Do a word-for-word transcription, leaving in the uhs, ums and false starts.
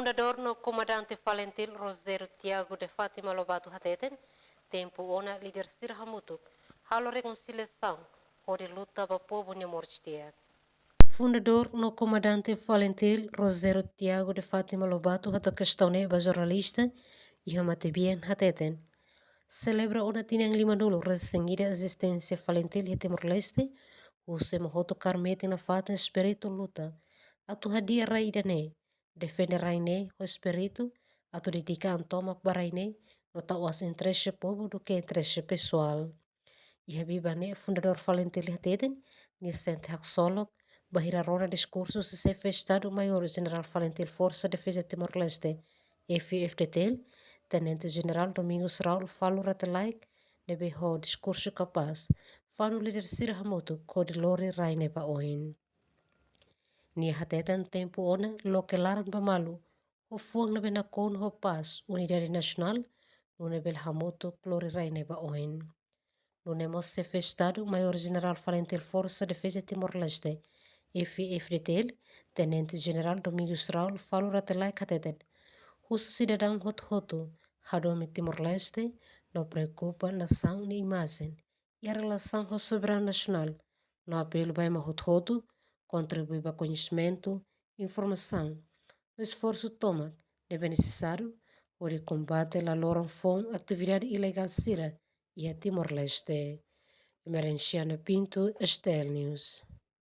Fundadór no komandante Falintil Rogério Tiago de Fátima Lobato hateten, tempu ona líder sira hamutuk halo rekonsiliasaun hodi luta ba povu nia moris di'ak. Fundadór no komandante Falintil Rogério Tiago de Fátima Lobato hato'o kestaun ne'e ba jornalista iha matebian hateten, selebra ona tinan lima-nulu resin ida ezisténsia Falintil iha Timor-Leste, husu ema hotu kaer metin nafatin espíritu luta atu hadi'a rai ida-ne'e, defende rai ne'e ho espíritu atu dedika an tomak ba rai ne'e, no tau aas interese povu duké interese pesoál. Iha biban ne'e fundadór Falintil hateten, nia sente haksolok bainhira rona diskursu husi Xefe Estadu Maiór Jenerál Falintil Forsa Defeza Timor-Leste, F I F-DTL, Tenente Jenerál Domingos Raul Falur Rate Laek, ne'ebé ho diskursu kapás fanu líder sira hamutuk hodi lori rai ne'e ba oin. Nia hateten tempu ona loke laran ba malu ho fuan ne'ebé nakonu ho pás, unidade nasionál, nune'e bele hamutuk lori rai ne'e ba oin. Nune'e mós Xefe Estadu Maiór Jenerál Falintil Forsa Defeza Timor-Leste, F I F-DTL, Tenente Jenerál Domingos Raul Falur Rate Laek hateten, husu sidadaun hotu-hotu hadomi Timor-Leste no preokupa nasaun nia imajen iha relasaun ho soberanu nasionál, no apelu ba ema hotu-hotu kontribui ba koñesimentu, informasaun no esforsu tomak ne'ebé nesesáriu hodi kombate la loron foun atividade ilegál sira iha Timor-Leste. Emerenciana Pinto, STL News.